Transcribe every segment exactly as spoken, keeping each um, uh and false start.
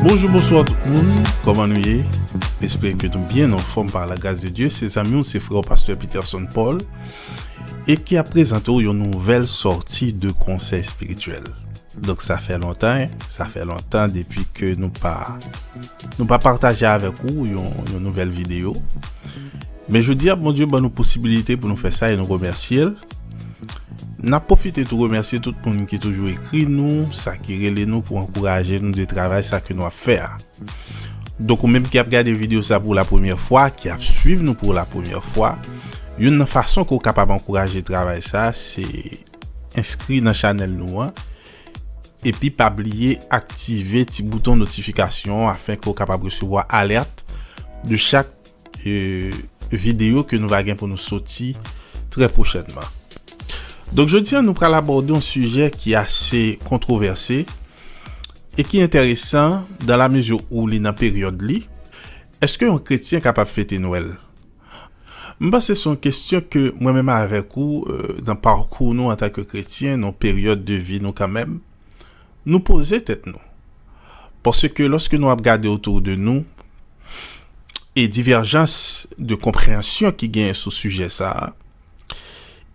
Bonjou, bonswa tout moun, kòman nou ye? M espere ke nou byen, nou anfòm pa la gras de Dye. Se zanmi w, se frè w, pastè Peterson Paul, e ki ap prezante w yon nouvèl sòti de konsèy espirityèl. Donk, sa fè lontan, sa fè lontan depi ke nou pa, nou pa pataje avèk ou yon, yon nouvèl videyo. Men jodi a, Bondye ban nou posibilite pou nou fè sa e nou remèsye l. N ap pwofite tou remèsye tout moun ki toujou ekri nou, sa ki rele nou pou ankouraje nou de travay sa ke nou ap fè a. Donk, ou menm ki ap gade videyo sa pou la premyè fwa, ki ap swiv nou pou la premyè fwa, youn nan fason ke w kapab ankouraje travay sa, se enskri nan chanèl nou an, epi pa bliye aktive ti bouton notifikasyon an afin ke w kapab resevwa alèt de chak, e, videyo ke nou va gen pou nou soti trè pwochènman. Donk, jodi a, nou pral abòde yon sijè ki ase kontwovèse e ki enteresan dan la mezi ou li nan peryòd li. Èske yon kretyen kapab fete Nwèl? M panse se yon kesyon ke mwen menm avèk ou, e, nan pakou nou antanke kretyen, nan peryòd de vi nou kanmenm, nou poze tèt nou. Paske lòske nou ap gade otou de nou, e divèjans de konpreyansyon ki genyen sou sijè sa a,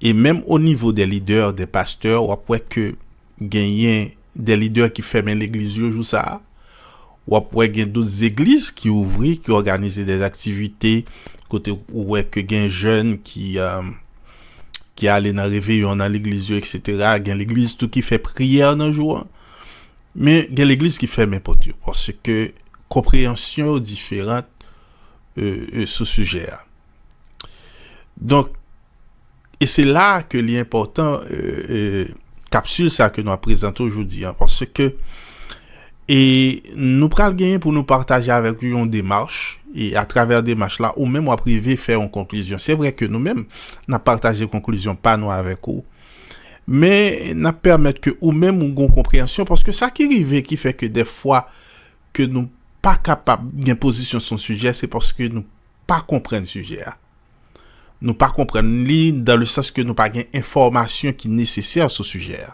e menm o nivo de lidè, de pastè, w ap wè ke genyen de lidè ki fèmen legliz yo jou sa a. W ap wè gen dòt zegliz ki ouvri, ki òganize de aktivite kote ou wè ke gen jèn ki, e, ki ale nan reveyon nan legliz yo, etsetera. Gen legliz tou ki fè priyè nan jou an. Men gen legliz ki fèmen pòt yo paske konpreyansyon yo diferan, e, e, sou sijè a. Donk, e se la ke li enpòtan, e, e, kapsil sa ke nou ap prezante w jodi a, paske, e, nou pral genyen pou nou pataje avèk ou yon demach, e atravè demach la, ou menm w ap rive fè yon konklizyon. Se vre ke nou menm, n ap pataje konklizyon pa nou avèk ou, men n ap pèmèt ke ou menm ou gon konpreyansyon, paske sa ki rive ki fè ke dèfwa ke nou pa kapab gen pozisyon sou yon sijè, se paske nou pa konprann sijè a. Nou pa konprann li dan le sans ke nou pa gen enfòmasyon ki nesesè sou sijè a.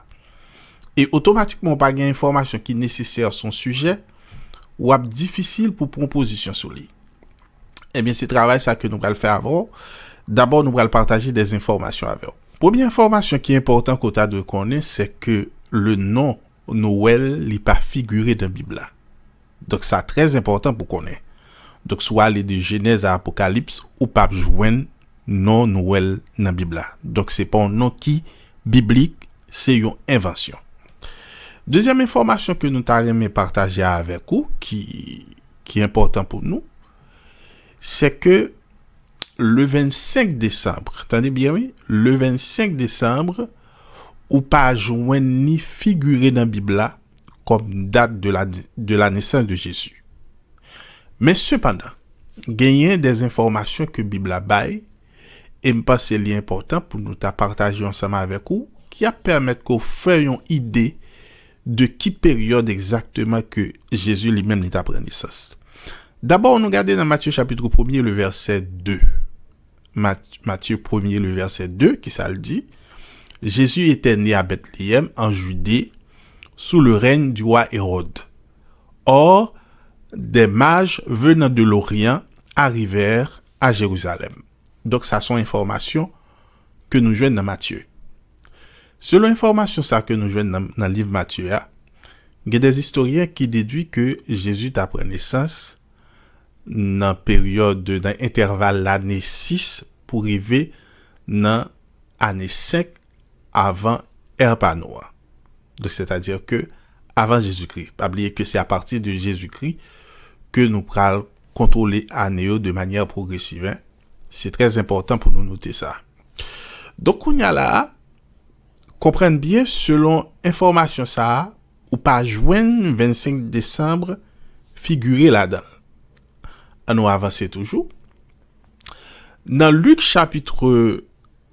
E otomatikman ou pa gen enfòmasyon ki nesesè sou yon sijè, w ap difisil pou pran pozisyon sou li. Ebyen, se travay sa ke nou pral fè avè w. Dabò, nou pral pataje de enfòmasyon avè w. Premye enfòmasyon ki enpòtan ke w ta dwe konnen, se ke le non Nwèl, li pa figire nan Bib la. Donk, sa trè enpòtan pou konnen. Donk, si w ale de Jenèz a Apokalips, ou p ap jwenn non Nwèl nan Bib la. Donk, se pa yon non ki biblik, se yon envansyon. Dezyèm enfòmasyon ke nou ta renmen pataje avèk ou, ki, ki enpòtan pou nou, se ke le vennsenk desanm, tande byen wi, le vennsenk desanm, ou pa jwenn li figire nan Bib la kòm dat de la, de la nesans de Jezi. Men sepandan, genyen de enfòmasyon ke Bib la bay, e m panse li enpòtan pou nou ta pataje ansanm avèk ou, ki ap pèmèt ke w fè yon ide de ki peryòd egzakteman ke Jezi li menm li ta pran nesans. Dabò, nou gade nan Matye chapit premye, le vèsè de. Mat-, Matye premye, le vèsè de, ki sa l di? Jésus était né à Bethléem, en Judée, sous le règne du roi Hérode. Or, des mages venant de l'Orient arrivèrent à Jérusalem. Donk, sa se yon enfòmasyon ke nou jwenn nan Matye. Selon enfòmasyon sa ke nou jwenn nan, nan liv Matye a, gen de istoryen ki dedui ke Jezi ta pran nesans nan peryòd, nan entèval lane sis pou rive nan ane senk avan è pa nou an. Donk, sètadi ke avan Jezikri. Pa bliye ke se apati de Jezikri ke nou pral kontwole ane yo de manyè pwogresiv, en. Se trè enpòtan pou nou note sa. Donk, kounye a la a, konprann byen, selon enfòmasyon sa a, ou pa jwenn vennsenk desanm figire ladan l. Ann nou avanse toujou. Nan Lik chapit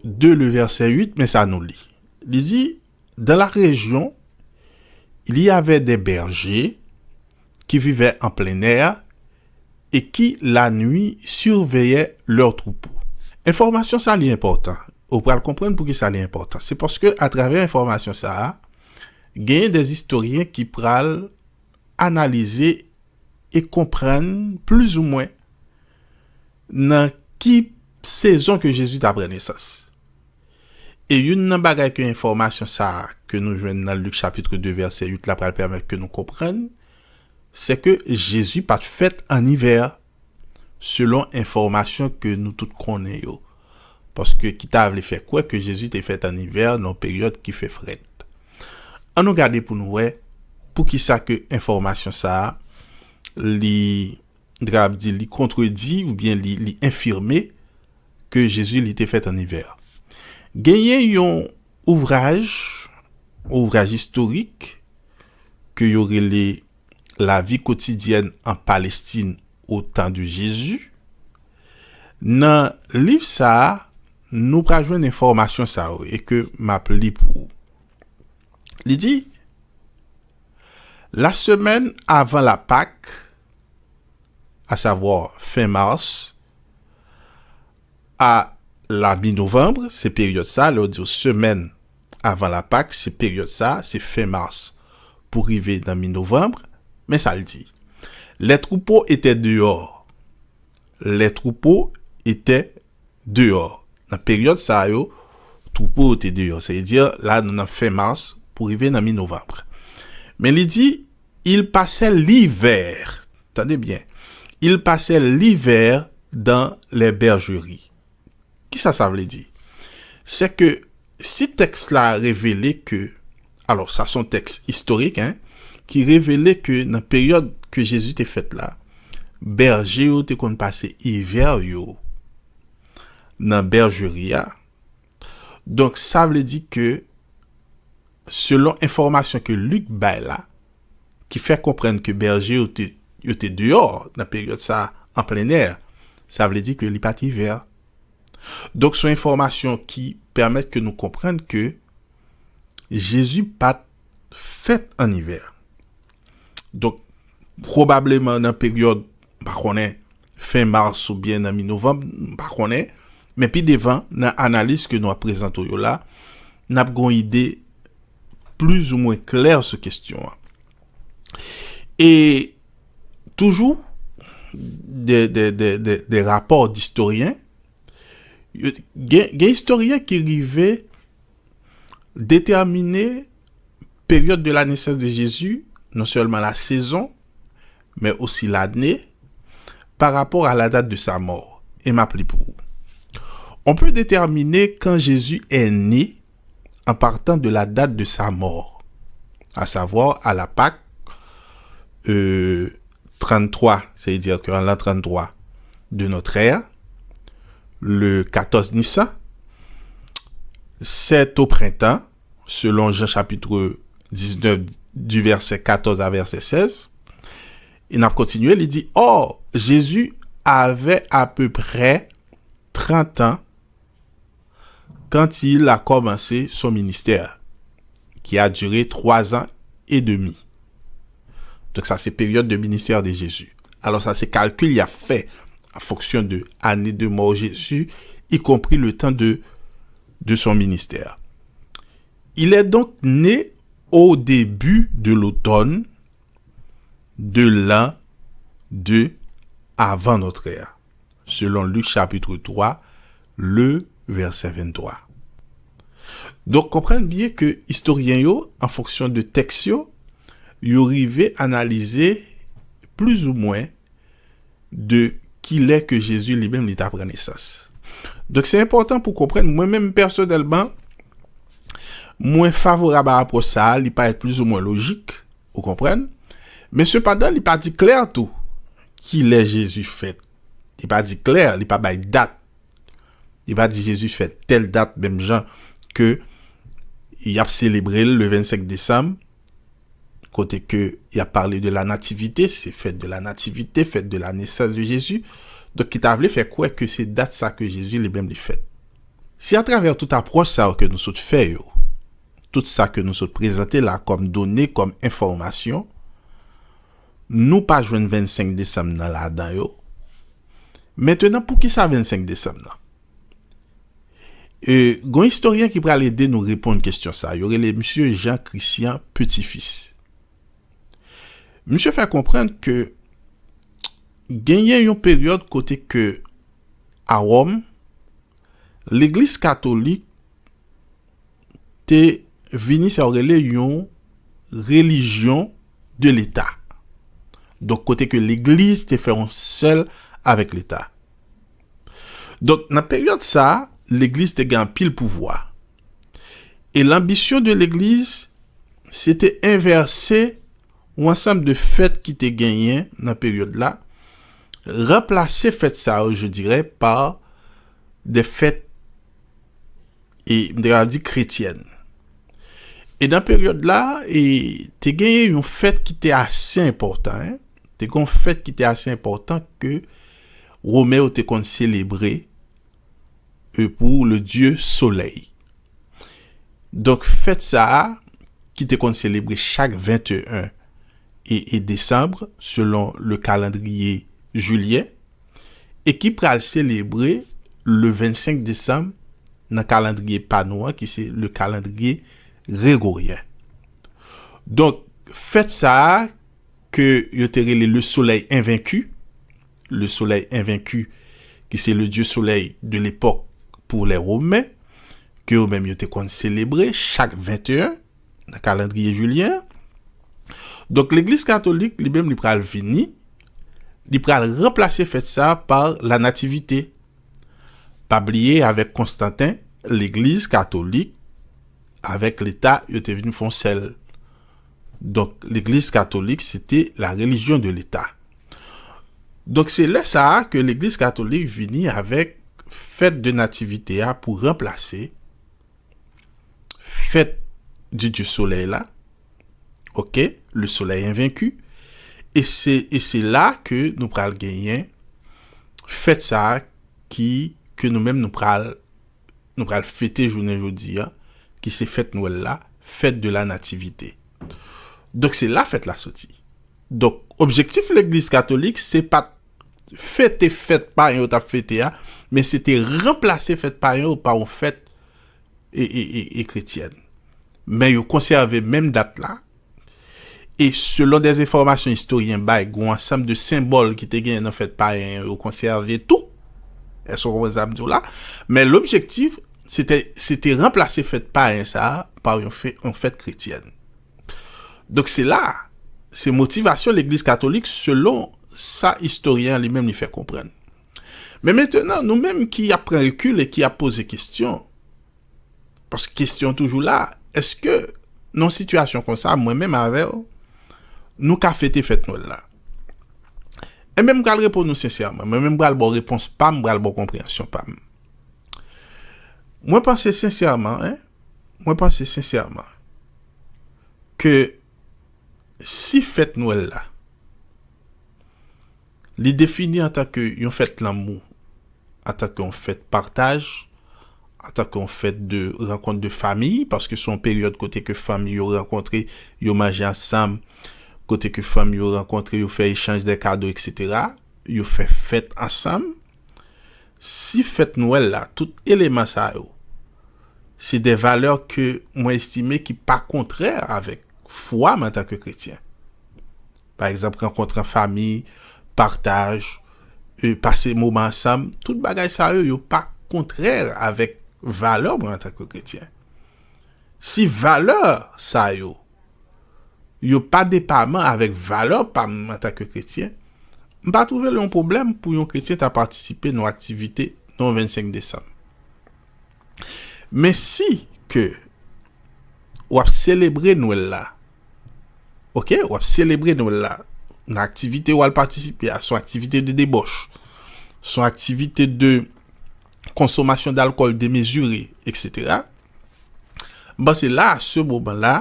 de, le vèsè uit, men sa nou li. Li di, dans la région, il y avait des bergers qui vivaient en plein air et qui, la nuit, surveillaient leurs troupeaux. Enfòmasyon sa li enpòtan. Ou pral konprann poukisa li enpòtan. Se paske atravè enfòmasyon sa a, genyen de istoryen ki pral analize e konprann plizoumwen nan ki sezon ke Jezi t ap pran nesans. E youn nan bagay ke enfòmasyon sa a ke nou jwenn nan Lik chapit de vèsè uit la pral pèmèt ke nou konprann, se ke Jezi pa t fèt an ivè, selon enfòmasyon ke nou tout konnen yo. Paske ki ta vle fè kwè ke Jezi te fèt an ivè, nan yon peryòd ki fè frèt. An nou gade pou nou wè poukisa ke enfòmasyon sa a, li, m ta kab di, li kontredi oubyen li, li enfime ke Jezi li te fèt an ivè. Genyen yon ouvraj, ouvraj istorik ke yo rele La vie quotidienne en Palestine au temps de Jésus. Nan liv sa a, nou pral jwenn enfòmasyon sa yo e ke m ap li pou ou. Li di, la semaine avant la Pâque, à savoir fin mars, à la mi-novembre, se peryòd sa, lè yo di w semèn avan la Pak, se peryòd sa, se fen mas pou rive nan mi-novanm. Men sa l di, les troupeaux étaient dehors. Les troupeaux étaient dehors. Nan peryòd sa yo, twoupo yo te deyò. Sa vle di, la, nou nan fen mas pou rive nan mi-novanm. Men li di, ils passaient l'hiver. Tande byen. Ils passaient l'hiver dans les bergeries. Kisa sa vle di? Se ke si tèks la revele ke, alò, sa se yon tèks istorik, en, ki revele ke nan peryòd ke Jezi te fèt la, bèje yo te konn pase ivè yo nan bèjeri a. Donk, sa vle di ke, selon enfòmasyon ke Lik bay la, ki fè konprann ke bèje yo te, yo te deyò nan peryòd sa a, an plen è, sa vle di ke li pa t ivè. Donk, se yon enfòmasyon ki pèmèt ke nou konprann ke Jezi pa t fèt an ivè. Donk, pwobableman nan peryòd, m pa konnen, fen mas oubyen nan mi-novanm, m pa konnen, men pi devan, nan analiz ke nou ap prezante w yo la, n ap gen yon ide plizoumwen klè sou kesyon an. E toujou, de, de, de, de, de rapò distoryen, yo, gen, gen istoryen ki rive detèmine période de la naissance de Jésus, non seulement la saison, mais aussi l'année, par rapport à la date de sa mort. E m ap li pou ou. On peut déterminer quand Jésus est né en partant de la date de sa mort, à savoir à la Pâque, euh, trente-trois, c'est-à-dire qu'en l'an trente-trois de notre ère, le quatorze Nissan, c'est au printemps, selon Jean chapitre dix-neuf, du verset quatorze à verset seize. E n ap kontinye, li di, or, Jésus avait à peu près trente ans quand il a commencé son ministère, qui a duré trois ans et demi. Donk, sa se période de ministère de Jésus. Alò, sa se kalkil y ap fè en fonction de année de mort Jésus, y compris le temps de, de son ministère. Il est donc né au début de l'automne de l'an deux avant notre ère, selon Luc chapitre trois, le verset vingt-trois. Donk, konprann byen ke istoryen yo, an fonksyon de tèks yo, yo rive analize plizoumwen de kilè ke Jezi li menm li ta pran nesans. Donk, se enpòtan pou konprann, mwen menm pèsonèlman, mwen favorab a apwòch sa a, li parèt plizoumwen lojik, ou konprann? Men sepandan, li pa di klè tou kilè Jezi fèt. Li pa di klè, li pa bay dat. Li pa di Jezi fèt tèl dat, menm jan ke y ap selebre l le vennsenk desanm, kote ke y ap pale de la nativite, se fèt de la nativite, fèt de la nesans de Jezi. Donk, ki ta vle fè kwè ke se dat sa ke Jezi li menm li fèt. Si atravè tout apwòch sa yo ke nou sot fè yo, tout sa ke nou sot prezante la kòm done, kòm enfòmasyon, nou pa jwenn vennsenk desanm nan ladan yo, mentenan, poukisa vennsenk desanm nan? E, gon istoryen ki pral ede nou reponn kesyon sa. Yo rele misye Jean Christian Petit-Fils. Misye fè konprann ke genyen yon peryòd kote ke a Wòm, legliz katolik te vini sa yo rele yon relijyon de leta. Donk, kote ke legliz te fè yon sèl avèk leta. Donk, nan peryòd sa a, legliz te gen anpil pouvwa. E lanbisyon de legliz, se te envèse yon ansanm de fèt ki te genyen nan peryòd la, ranplase fèt sa yo, je dirais, par de fèt, e m te ka di, kretyèn. E nan peryòd la, e te genyen yon fèt ki te ase enpòtan, en. Te gen yon fèt ki te ase enpòtan ke Women yo te konn selebre, e, pou le dye solèy. Donk, fèt sa a, ki te konn selebre chak venteyen e, e desanm, selon le kalandriye jilyen, e ki pral selebre le vennsenk desanm nan kalandriye pa nou an, ki se le kalandriye gregoryen. Donk, fèt sa a, ke yo te rele le soleil invaincu, le soleil invaincu, ki se le dieu soleil de l'époque pour les Romains, ke yo menm yo te konn selebre chak venteyen nan kalandriye jilyen. Donk, legliz katolik, li menm, li pral vini, li pral ranplase fèt sa a par la nativite. Pa bliye, avèk Konstanten, legliz katolik avèk leta, yo te vin fè yon sèl. Donk, legliz katolik, se te la religion de l'État. Donk, se lè sa a ke legliz katolik vini avèk fèt de nativite a pou ranplase fèt di dye solèy la. Oke, le soleil invaincu. E se, e se la ke nou pral genyen fèt sa a ki, ke nou menm nou pral, nou pral fete jounen jodi a, ki se fèt Nwèl la, fèt de la nativite. Donk, se la fèt la soti. Donk, objektif legliz katolik, se pa t fete fèt payen yo t ap fete a, men se te ranplase fèt payen yo pa yon fèt e, e, e, e kretyèn. Men yo konsève menm dat la. E selon de enfòmasyon istoryen bay, gen yon ansanm de senbòl ki te genyen nan fèt payen yo, yo konsève tou. Èske w konprann sa m di w la? Men lobjektif, se te, se te ranplase fèt payen sa a pa yon fè-, yon fèt kretyèn. Donk, se la, se motivasyon legliz katolik selon sa istoryen an li menm li fè konprann. Men mentenan, nou menm ki ap pran rekil e ki ap poze kesyon, paske kesyon toujou la, èske nan yon sitiyasyon konsa, mwen menm avè w, nou ka fete fèt Nwèl la? Enben, m pral reponn ou sensèman. Mwen menm, m pral ba w repons pa m, m pral ba w konpreyansyon pa m. Mwen panse sensèman, en, mwen panse sensèman ke si fèt Nwèl la, li defini antanke yon fèt lanmou, antanke yon fèt pataj, antanke yon fèt de rankont de fanmi, paske se yon peryòd kote ke fanmi yo rankontre, yo manje ansanm, kote ke fanmi yo rankontre, yo fè echanj de kado, etsetera, yo fè fèt ansanm. Si fèt Nwèl la, tout eleman sa yo, se de valè ke mwen estime ki pa kontrè avèk fwa m antanke kretyen. Pa egzanp, rankontre an fanmi, pataj, e, pase moman ansanm, tout bagay sa yo, yo pa kontrè avèk valè mwen antanke kretyen. Si valè sa yo, yo pa depaman avèk valè pa m antanke kretyen, m pa twouve l yon pwoblèm pou yon kretyen ta patisipe nan yon aktivite nan yon vennsenk desanm. Men si ke w ap selebre Nwèl la, oke, w ap selebre Nwèl la, nan aktivite w al patisipe a, se yon aktivite de debòch, se yon aktivite de konsomasyon dalkòl demezire, etsetera. M panse la, a se moman la,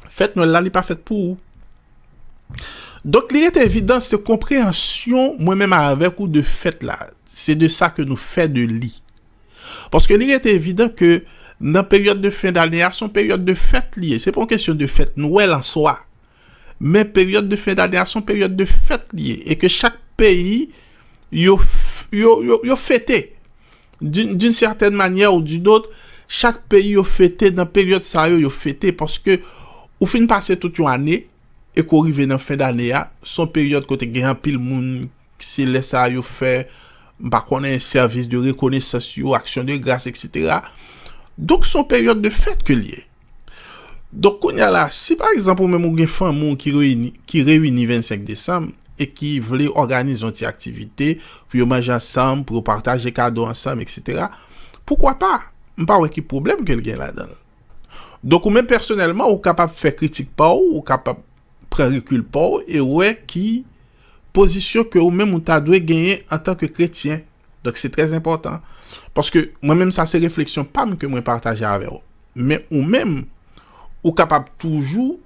fèt Nwèl la, li pa fèt pou ou. Donk, li rete evidan, se konpreyansyon mwen menm avèk ou de fèt la. Se de sa ke nou fè de li. Paske li rete evidan ke nan peryòd de fen dane a, se yon peryòd de fèt li ye. Se pa yon kesyon de fèt Nwèl an swa. Men peryòd de fen dane a, se yon peryòd de fèt li ye. E ke chak peyi, yo, f- yo, yo, yo fete. D'une d'une certaine manière ou d'une autre, chak peyi yo fete nan peryòd sa yo, yo fete. Paske ou fin pase tout yon ane, e ke w rive nan fen dane a, se yon peryòd kote gen anpil moun, se lè sa yo fè, m pa konnen, sèvis de rekonesans yo, aksyon de gras, et cetera. Donk, se yon peryòd de fèt ke l ye. Donk, kounye a la, si pa egzanp ou menm ou gen fanmi w ki reyini, ki reyini vennsenk desanm e ki vle òganize yon ti aktivite pou yo manje ansanm, pou yo pataje kado ansanm, et cetera, poukwa pa? M pa wè ki pwoblèm ke l gen ladan l. Donk, ou menm pèsonèlman, ou kapab fè kritik pa w, ou kapab pran rekil pa w e wè ki pozisyon ke ou menm ou ta dwe genyen antanke kretyen. Donk, se trè enpòtan. Paske mwen menm, sa se refleksyon pa m ke mwen pataje avè w. Men ou menm, ou kapab toujou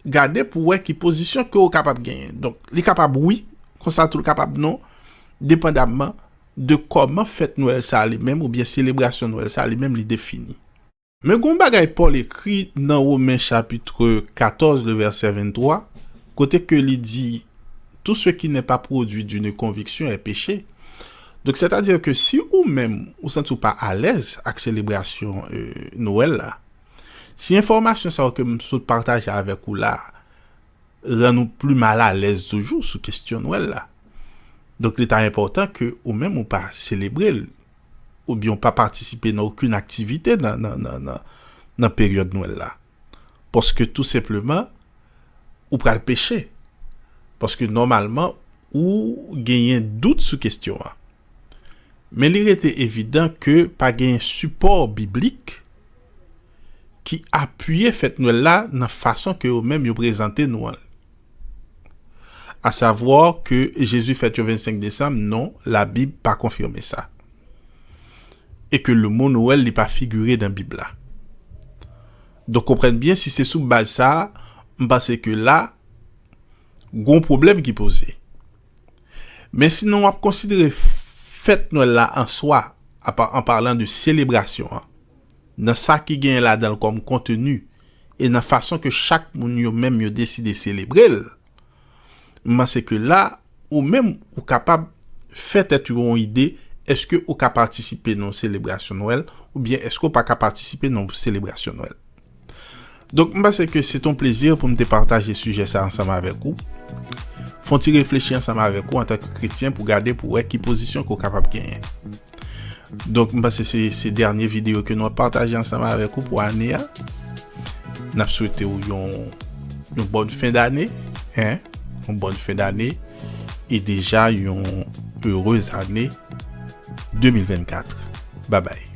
gade pou wè ki pozisyon ke ou kapab genyen. Donk, li kapab wi, konsa tou l kapab non, depandamman de kòman fèt Nwèl sa li menm, oubyen selebrasyon Nwèl sa li menm, li defini. Men gon bagay Pòl ekri nan Women chapit katòz, le vèsè venntwa, kote ke li di, tout ce qui n'est pas produit d'une conviction est péché. Donk, sètadi ke si ou menm, ou santi w pa alèz ak selebrasyon, euh, Nwèl la, si enfòmasyon sa yo ke m sot pataje avèk ou la, rann ou pli malalèz toujou sou kesyon Nwèl la. Donk, li ta enpòtan ke ou menm ou pa selebre l, oubyen ou pa patisipe nan okenn aktivite nan, nan, nan, nan, nan peryòd Nwèl la. Paske tou senpleman, ou pral peche. Paske nòmalman, ou genyen dout sou kesyon an. Men li rete evidan ke pa genyen sipò biblik ki apiye fèt Nwèl la nan fason ke yo menm yo prezante nou an. Asavwa ke Jezi fèt yon vennsenk desanm, non, Labib pa konfime sa. E ke le mo Nwèl, li pa figire nan Bib la. Donk, konprann byen, si se sou baz sa a, m panse ke la, gon pwoblèm ki poze. Men sinon, w ap konsidere fèt Nwèl la an swa, apa-, an palan de selebrasyon an, nan sa ki genyen ladan l kòm konteni, e nan fason ke chak moun yo menm yo deside selebre l, m panse ke la, ou menm, ou kapab fè tèt ou yon ide, èske ou ka patisipe nan yon selebrasyon Nwèl, oubyen èske ou pa ka patisipe nan yon selebrasyon Nwèl. Donk, m panse ke se t on plezi pou m te pataje sijè sa ansanm avèk ou. Fè on ti reflechi ansanm avèk ou antanke kretyen pou gade, pou wè ki pozisyon ke w kapab genyen. Donk, m panse se, se dènye videyo ke nou ap pataje ansanm avèk ou pou ane a. N ap swete w yon, yon bòn fen dane, en, yon bòn fen dane, e deja yon erez ane de mil vennkat. Babay.